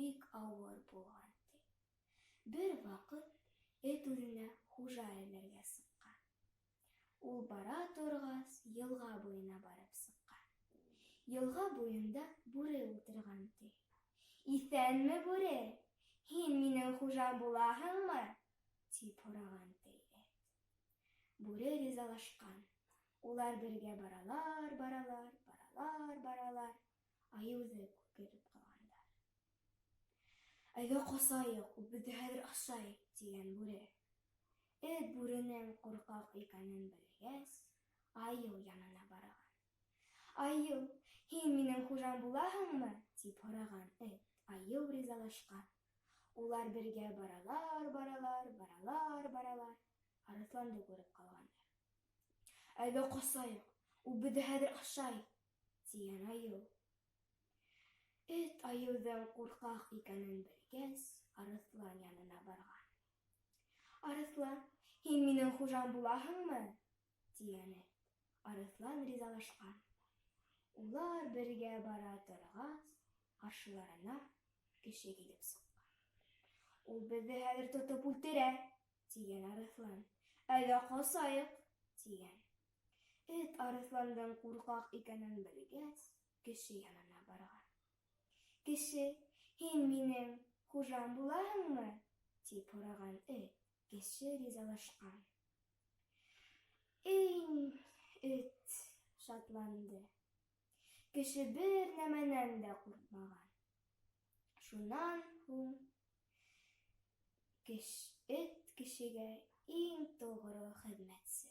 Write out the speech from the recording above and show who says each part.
Speaker 1: бик ауыр булған, ти. Бер ваҡыт эт үҙенә хужа эҙләргә сыҡҡан. Ул бара торғас, йылға буйына барып сыҡҡан. Йылға буйында бүре ултырған, ти. Иҫәнме, бүре! Һин минең хужам булаһыңмы? тип һораған, ти, эт. Бүре ризалашҡан. Улар бергә баралар, баралар, баралар, баралар, айыуҙы күреп ҡалғандар. Әйҙә ҡасайыҡ, ул беҙҙе хәҙер ашай, тигән бүре. Эт бүренең ҡурҡаҡ икәнен белгәс, айыу янына барған. Айыу, һин минең хужам булаһыңмы? тип һораған эт. Айыу ризалашҡан. Улар бергә баралар, баралар, баралар, баралар, арыҫланды күреп ҡалғандар. Әйҙә ҡасайыҡ, ул беҙҙе хәҙер ашай, тигән айыу. Эт айыуҙың ҡурҡаҡ икәнен белгәс, арыҫлан янына барған. Арыҫлан, һин минең хужам булаһыңмы? тигән эт. Арыҫлан ризалашҡан. Улар бергә бара торғас, ҡаршыларына кеше килеп сыҡҡан. Ул беҙҙе хәҙер тотоп үлтерә, тигән арыҫлан. Әйҙә ҡасайыҡ, тигән. Эт арыҫландың ҡурҡаҡ икәнен белгәс, кеше янына барған. Кеше, һин минең хужам булаһыңмы? тип һораған эт. Кеше ризалашҡан. Эй, эт шатланды. Кеше бер нәмәнән дә ҡурҡмаған. Шунан һуң кеш, эт кешегә иң тоғро хеҙмәтсе.